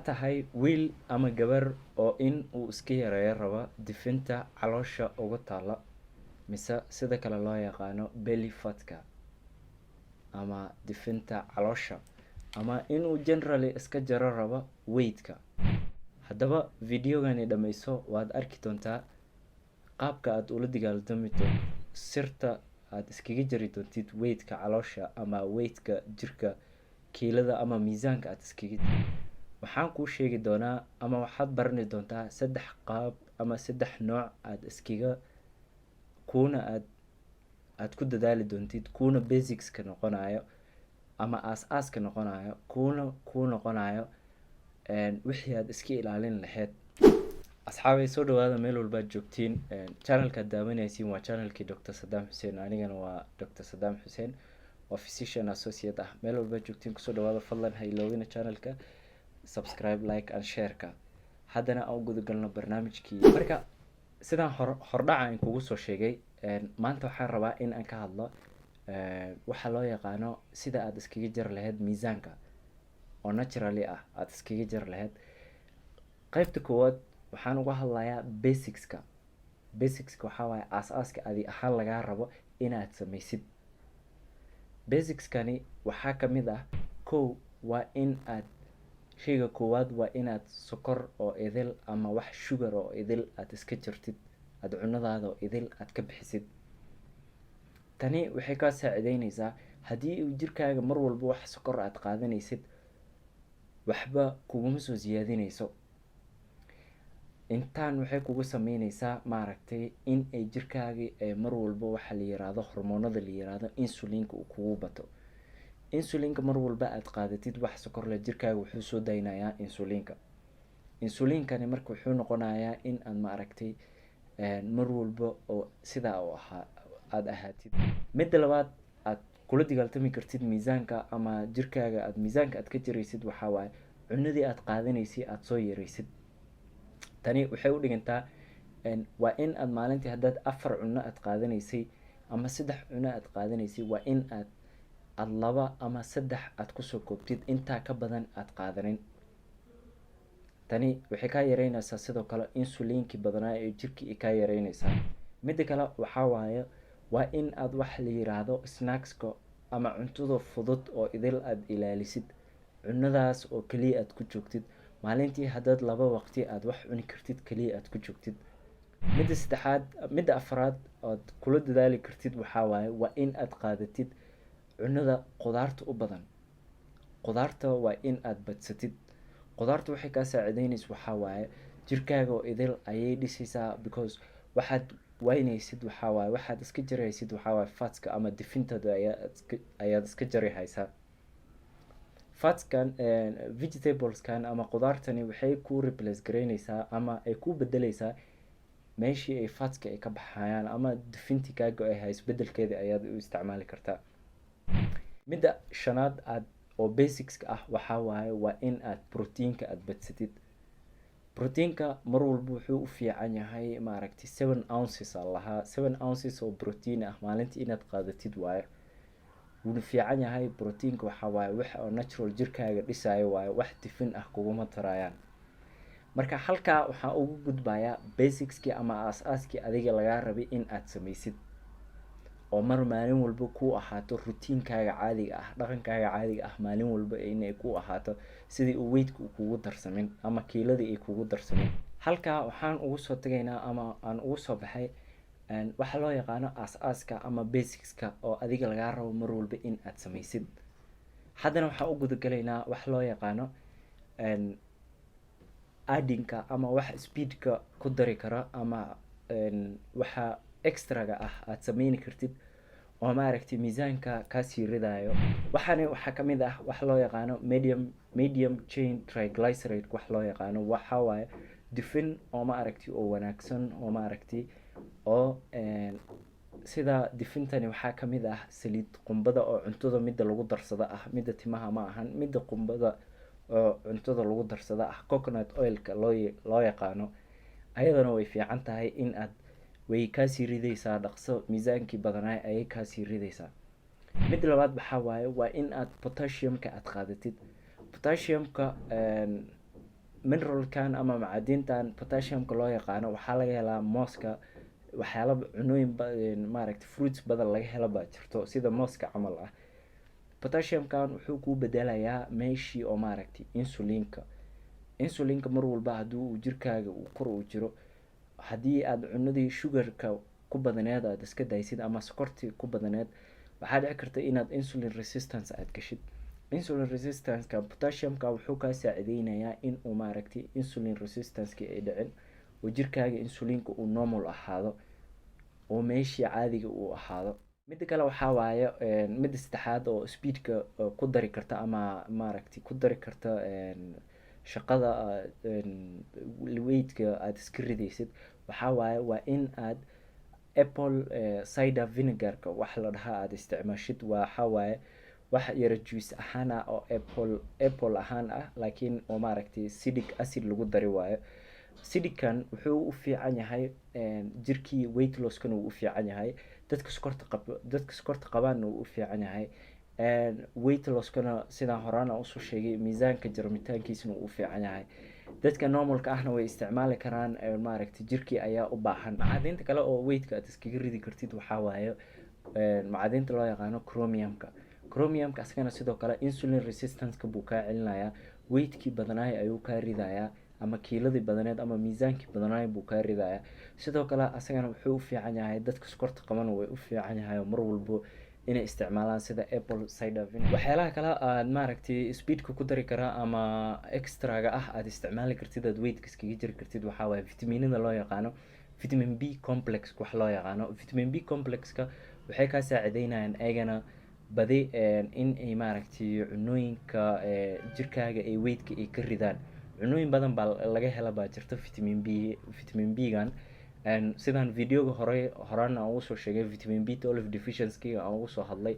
Tahay wiil ama gabar oo in uu iska yareeyo raba difinta caloosha uga taala, mise sida kale loo yaqaano belly fatka ama difinta caloosha, ama inuu generally iska jaro rabo weightka. Haddaba videogani dhammayso, waad arki doontaa qaabka aad ula dagaalami doonto, sirta aad iskaga jari doontid weightka caloosha ama weightka jirka, kiilada ama miisaanka aad iskaga. Waxaan kuu sheegi doonaa ama waxaad barani doontaa saddex qaab ama saddex nooc aad iskaga kuuna aad ku dadaali doontid, kuuna basicska noqonayo ama aas-aaska noqonayo, kuuna kuu noqonayo wixii aad iska ilaalin lahayd. Asxaabay, soo dhawaada meel walbaad joogtiin. Channelkaad daawanaysiin waa channelkii Dr Saddam Xuseen, anigana waa Dr Saddam Xuseen oo physician associate ah. Meel walbaad joogtiin kusoo dhawaada. Fadlan ha iloobina channelka subscribe, like and shareka. Haddana aan u gudagalno barnaamijkii. Marka sidaan hordhaca aan kugu soo sheegay, maanta waxaan rabaa in aan ka hadlo waxaa loo yaqaano sida aad iskaga jari lahayd miisaanka oo naturally ah aada iskaga jari lahayd. Qeybta koowaad waxaan uga hadlayaa basicska. Basicska waxaa waaye aas-aaska adi ahaan lagaa rabo inaad sameysid. Basicskani waxaa kamid ah: kow, waa in aad sheyga koowaad waa inaad sokor oo idil ama wax sugar oo idil aad iska jirtid, aada cunadaada oo idil aad ka bixisid. Tani waxay kaa saacideyneysaa, haddii uu jirkaaga mar walba wax sokor aad qaadanaysid, waxba kuguma soo siyaadineyso. Intaan waxay kugu sameyneysaa, maaragtay, in ay jirkaagii ay mar walba waxa la yiraahdo hormoonada la yiraahdo insulinka uu kugu bato. Insulinka, mar walba aad qaadatid wax sokor leh, jirkaaga wuxuu soo daynayaa insulinka. Insulinkani marka wuxuu noqonayaa in aad, maaragtay, mar walba oo sidaa u ahaa aada ahaatid. Midda labaad aad kula dagaaltami kartid miisaanka ama jirkaaga aad miisaanka aad ka jaraysid waxaa waaye cunadii aad qaadanaysay aada soo yaraysid. Tani waxay u dhigantaa waa in aad maalintii haddaad afar cuno aad qaadanaysay ama saddex cuno aad qaadanaysay, waa in aad laba ama saddex aad kusoo koobtid, intaa ka badan aad qaadanin. Tani waxay kaa yareyneysaa sidoo kale insuliinkii badanaa ee jirkii kaa yareyneysaa. Midda kale waxaa waaye waa in aad wax la yiraahdo snackska ama cuntada fudud oo idil aada ilaalisid, cunadaas oo keliya aad ku joogtid. Maalintii haddaad laba waqti aad wax cuni kartid, keliya aad ku joogtid. Midda saddexaad, midda afraad ood kula dadaali kartid waxaa waaye waa in aad qaadatid cunada qudaarta u badan. Qudaarta waa in aad badsatid. Qudaarta waxay kaa saacideyneysa waxaa waaye jirkaaga oo idil ayay dhisaysaa, because waxaad waynaysid waxaa waaye, waxaad iska jaraysid waxaa waaye fatska ama difintada ayaad iska jari haysaa. Fatskan, vegetableskan ama qudaartani waxay ku replace gareyneysaa ama ay ku bedeleysaa meeshii ay fatska ay ka baxayaan ama difintii kaa go-ay hayso, bedelkeeda ayaad u isticmaali kartaa. Midda shanaad aad oo basicska ah waxaa waaye waa in aad proteinka aada badsatid. Proteinka mar walba wuxuu u fiican yahay, maaragtay, 7 ounces aa lahaa, 7 ounces oo protein ah maalintii inaad qaadatid waaye. Wuuna fiican yahay proteinka. Waxaa waaye wax oo natural jirkaaga dhisayo waaye, wax difin ah kuguma tarayaan. Marka halkaa waxaan ugu gudbayaa basicskii ama aas-aaskii adiga lagaa rabay in aad sameysid oo mar maalin walba ku ahaato routinekaaga caadiga ah, dhaqankaaga caadiga ah, maalin walba inay ku ahaato sidii uu weightka uu kugu darsamin ama kiiladii ay kugu darsamin. Halkaa waxaan ugu soo tagaynaa ama aan ugu soo baxay waxaa loo yaqaano aas-aaska ama basicska oo adiga lagaa rabo mar walba in aad sameysid. Haddana waxaan u gudagalaynaa wax loo yaqaano addingka ama wax speedka ku dari kara ama waxa extraga ah aad sameyni kartid oo, maaragtay, miisaanka kaasii ridayo. Waxaani waxaa kamid ah wax loo yaqaano medium chain triglyceride. Wax loo yaqaano waxa waaye dufin oo, maaragtay, oo wanaagsan oo, maaragtay, oo sida dufintani waxaa kamid ah saliid qumbada oo cuntada midda lagu darsado ah, midda timaha ma ahan, midda qumbada oo cuntada lagu darsado ah, coconut oilka loo yaqaano. Ayadana way fiican tahay in aad way kaasii ridaysaa dhaqso, miisaankii badanaa ayay kaasii ridaysaa. Midda labaad waxaa waaye waa in aad potassiumka aad qaadatid. Potassiumka Mineralkan ama macdintan potassiumka loo yaqaano waxaa laga helaa mooska. Waxyaala cunooyin, maaragtay, fruits badan laga helo baa jirto, sida mooska camal ah. Potassiumkan wuxuu kuu bedelayaa meeshii oo, maaragtay, insulinka. Insulinka mar walba haddii uu jirkaaga uu kor uu jiro, haddii aada cunadii sugarka ku badaneed aada iska daysid ama sokortii ku badaneed, waxaa dhici karta inaad insulin resistance aada gashid. Insulin resistanceka potassiumka wuxuu kaa saacideynayaa in uu, maaragtay, insulin resistanceki ay dhicin oo jirkaaga insulinka uu normal ahaado oo meeshii caadiga uu ahaado. Midda kale waxaa waaye, midda saddexaad oo speedka ku dari karta ama, maaragtay, ku dari karta shaqada weightka aada iska ridaysid, waxaa waaye waa in aad apple cider vinegarka wax la dhahaa aada isticmaashid. Waxaa waaye wax yara juice ahaan ah oo apple ahaan ah, laakiin oo, maaragtay, citric acid lagu dari waayo. Acidkan wuxuu u fiican yahay jirkii, weight losskana wuu u fiican yahay, dadka sokorta qabaanna wuu u fiican yahay, weight losskana, sidaan horaan aan usoo sheegay, miisaanka jarmitaankiisana wuu u fiican yahay. Dadka normalka ahna way isticmaali karaan, maaragtay, jirkii ayaa u baahan. Macdinta kale oo weightka aad iskaga ridi kartid waxaa waaye macdinta loo yaqaano chromiumka. Chromiumka asagana sidoo kale insulin resistanceka buu kaa celinayaa, weightkii badanaay ayuu kaa ridayaa, ama kiiladii badaneed ama miisaankii badanaay buu kaa ridayaa. Sidoo kale asagana wuxuu u fiican yahay dadka sokorta qabana, way u fiican yahay oo mar walbo inay isticmaalaan, sida apple cider vinegar. Waxyaalaha kale aad, maaragtay, speedka ku dari karaa ama extraga ah aad isticmaali kartid, aad weightka iskaga jiri kartid, waxaa waaye vitaminada loo yaqaano vitamin B complex. Wax loo yaqaano vitamin B complexka waxay kaa saacideynayaan ayagana badi in ay, maaragtay, cunooyinka jirkaaga ay weightka ay ka ridaan. Cunooyin badan baa laga hela baa jirta vitamin B. Vitamin B gan, sidaan videoga hore horaan aan ugu soo sheegay, vitamin B12 deficiency aan ugu soo hadlay.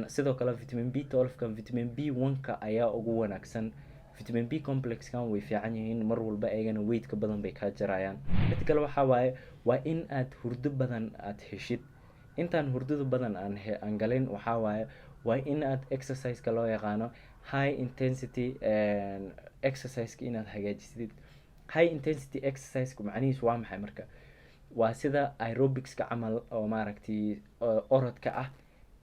Sidoo kale vitamin B12 kan, vitamin B1 ka ayaa ugu wanaagsan. Vitamin B complexkan way fiican yihiin mar walba, ayagana weightka badan bay kaa jarayaan. Mid kale waxaa waaye waa in aad hurdo badan aad heshid. Intaan hurdada badan aan galin, waxaa waaye waa in aad exerciseka loo yaqaano high intensity exerciseka inaad hagaajisid. High intensity exerciseka macnihiisu waa maxay? Marka waa sida aerobicska camal oo, maaragtay, orodka ah,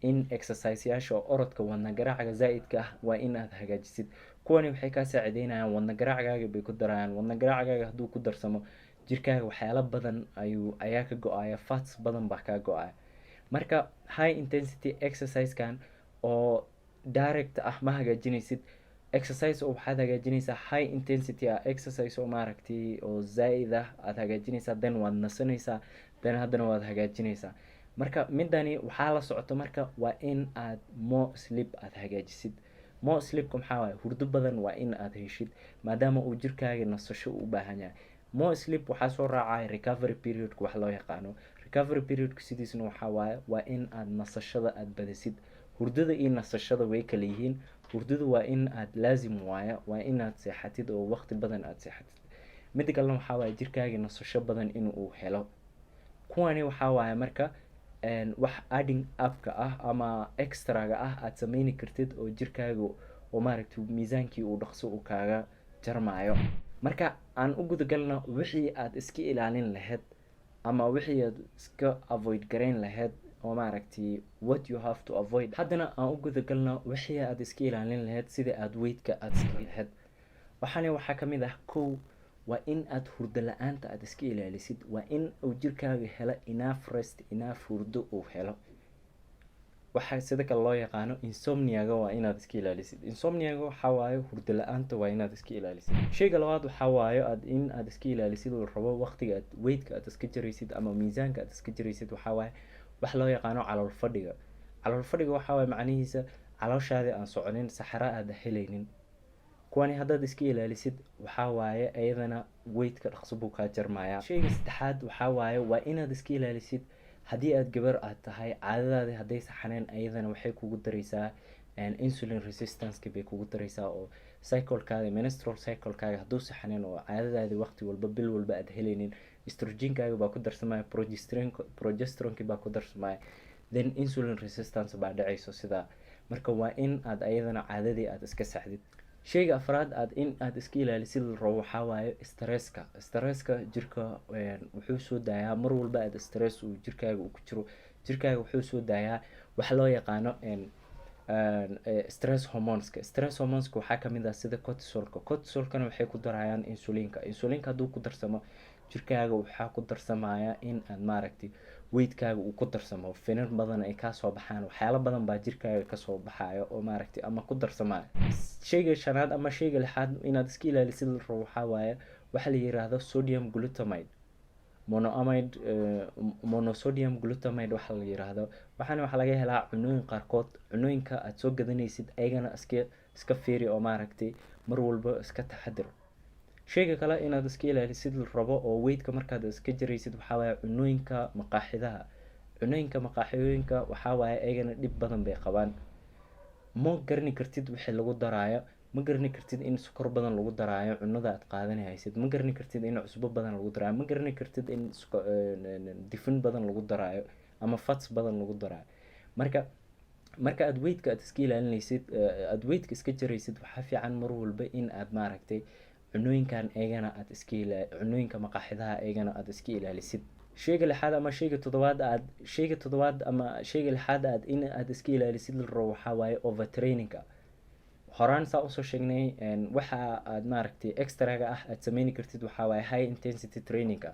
in exerciseyaasha oo orodka, wadna garaacaga zaa'idka ah waa in aad hagaajisid. Kuwani waxay kaa saacideynayaan, wadna garaacgaaga bay ku darayaan. Wadna garaacgaaga hadduu ku darsamo, jirkaaga waxyaalo badan ayaa ka go-aya, fats badan baa kaa go-aya. Marka high intensity exercisekan oo direct ah ma hagaajinaysid. Exercise oo waxaad hagaajinaysaa high intensity ah, exercise oo, maaragtay, oo zaa'id ah aad hagaajinaysaa, then waad nasanaysaa, then haddana waad hagaajinaysaa. Marka midani waxaa la socoto, marka waa in aad more sleep aad hagaajisid. More sleepka maxaa waaye? Hurdo badan waa in aad heshid, maadaama uu jirkaaga nasasho u baahan yahay. More sleep waxaa soo raacaya recovery periodka wax loo yaqaano. Recovery periodka sidiisna waxaa waaye waa in aad nasashada aad badisid. Hurdada iyo nasashada way kala yihiin. Hurdada waa in aad laazim waaya, waa inaad seexatid oo waqti badan aad seexatid. Mida kalena waxaa waaye jirkaaga nasasho badan in uu helo. Kuwani waxaa waaye marka wax adding upka ah ama extraga ah aad sameyni kartid oo jirkaaga oo, maaragtay, miisaankii uu dhaqso uu kaaga jarmaayo. Marka aan u gudagalno wixii aad iska ilaalin lahayd ama wixii aad iska avoid gareyn lahayd oo, maaragtay, what you have to avoid. Haddana aan u gudagalno wixii aad iska ilaalin lahayd, sida aad weightka aad iska lahayd. Waxaani waxaa ka mid ah: kow, waa in aad hurdo la-aanta aad iska ilaalisid. Waa in uu jirkaaga helo enough rest, enough hurdo uu helo. Waxaa sida kale loo yaqaano insomniaga waa inaad iska ilaalisid. Insomniaga waxaa waaye hurdo la-aanta, waa inaad iska ilaalisid. Sheyga labaad waxaa waaye aad in aad iska ilaalisid oo rabo waqtiga aad weightka aad iska jaraysid ama miisaanka aad iska jaraysid, waxaa waaye wax loo yaqaano calool fadhiga. Calool fadhiga waxaa waaye macnihiisa calooshaadi aan soconin, saxaro aada helaynin. Kuwani haddaad iska ilaalisid, waxaa waaye iyadana weightka dhaqso buu kaa jarmayaa. Sheyga saddexaad waxaa waaye waa inaad iska ilaalisid, haddii aad gabar aad tahay, caadadaadi hadday saxaneen, ayadana waxay kugu dareysaa insulin resistance bay kugu dareysaa, oo cyclekaada, menstrual cyclekaaga hadduu saxaneen oo caadadaadi waqti walba, bil walba aad helaynin, estrogenkaaga baa ku darsamaya, progesteronki baa ku darsamaya, then insulin resistance baa dhacayso sidaa. Marka waa in aad ayadana caadadii aad iska saxdid. Sheyga afraad aad in aad iska ilaalisid la rabo waxaa waaye stresska. Stresska jirka wuxuu soo daayaa, mar walba aad stress uu jirkaaga uu ku jiro, jirkaaga wuxuu soo daayaa waxa loo yaqaano stress hormoneska. Stress hormoneska waxaa kamid ah sida cortisolka. Cortisolkana waxay ku darayaan insulinka. Insulinka hadduu ku darsamo jirkaaga, waxaa ku darsamaya in aad, maaragtay, weightkaaga uu ku darsamo, finan badan ay kasoo baxaan, waxyaalo badan baa jirkaaga kasoo baxayo oo, maaragtay, ama ku darsamaya. Sheyga shanaad ama sheyga lixaad inaad iska ilaalisid la rabo waxaa waaye waxa la yiraahdo sodium glutamate monoamide, monosodium glutamate waxa la yiraahdo. Waxaana waxaa laga helaa cunooyin qaarkood. Cunooyinka aad soo gadanaysid ayagana iska fiiri oo, maaragtay, mar walba iska taxadir. Sheyga kale inaad iska ilaalisid la rabo oo weightka markaad iska jaraysid waxaa waaye cunooyinka maqaaxidaha. Cunooyinka maqaaxiyooyinka waxaa waaye ayagana dhib badan bay qabaan. Ma garani kartid wixii lagu daraayo, ma garani kartid in sokor badan lagu daraayo cunada aad qaadanaysid, ma garani kartid in cusbo badan lagu daraayo, ma garani kartid in dufan badan lagu daraayo ama fats badan lagu daraayo. Marka aad weightka aad iska ilaalinaysid, aad weightka iska jaraysid, waxaa fiican mar walba in aad, maaragtay, cunooyinkan ayagana aad iska ila cunooyinka maqaaxidaha ayagana aad iska ilaalisid. Sheyga lixaad ama sheyga toddobaad aad sheyga toddobaad ama sheyga lixaad aad in aad iska ilaalisid la rabo waxaa waaye overtrainingka. Horaan saa usoo sheegnay, waxa aad, maaragtay, extraga ah aad sameyni kartid waxaa waaye high intensity trainingka.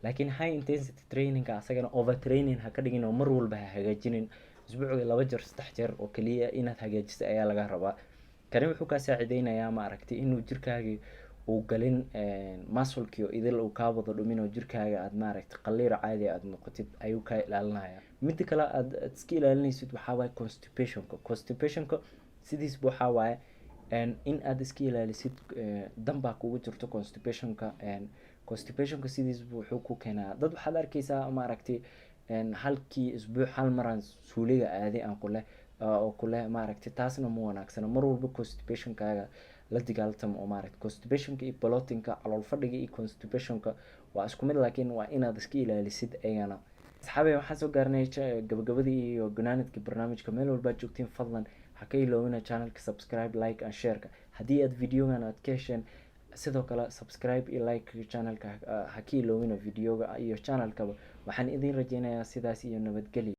Laakiin high intensity trainingka asagana overtraining ha ka dhigin oo mar walba ha hagaajinin. Isbuucii 2 jeer, 3 jeer oo kaliya inaad hagaajisa ayaa laga rabaa. Kani wuxuu kaa saacideynayaa, maaragtay, inuu jirkaagi uu galin musclekii oo idil uu kaa wada dhumin oo jirkaaga aad, maaragtay, qaliir caadi aad noqotid ayuu kaa ilaalinaya. Mida kale aad iska ilaalinaysid waxaa waaye constipationka. Constipationka sidiisba waxaa waaye in aad iska ilaalisid dan baa kugu jirto. Constipationka sidiisba wuxuu ku keenaa, dad waxaad arkeysaa, maaragtay, halkii isbuuc hal maraan suuliga aaday aan kuleh oo kuleh, maaragtay. Taasna ma wanaagsana. Mar walba constipationkaaga la dagaaltamo oo, maaragtay, constipationka iyo bloatingka, calool fadhiga iyo constipationka waa isku mid, laakiin waa inaad iska ilaalisid ayagana. Asxaabey, waxaan soo gaarnay gabagabadii iyo gunaanadkii barnaamijka. Meel walbaad joogtiin, fadlan ha ka iloobina channelka subscribe, like and shareka haddii aad videogan aad ka hesheen. Sidoo kale subscribe iyo like channelka ha ka iloobina, videoga iyo channelkaba. Waxaan idin rajeynayaa sidaas iyo nabadgelyo.